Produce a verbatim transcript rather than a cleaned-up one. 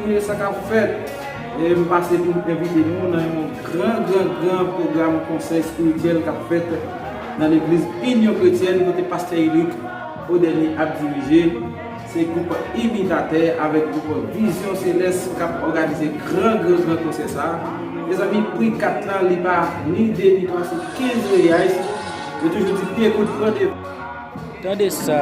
Sa k ap fèt, e m pase pou m envite nou nan yon gran, gran, gran pwogram konsèy espirityèl k ap fèt nan legliz Inyon Kretyèn, kote pastè Eric Oderny ap dirije. Se gwoup Imitatè avèk gwoup Vizyon Selès k ap òganize gran, gran, gran konsè sa a. Mezanmi, pri kat la, li pa ni de ni twa, se kenz reais. Yo toujou di pye kout pran de. Tande sa.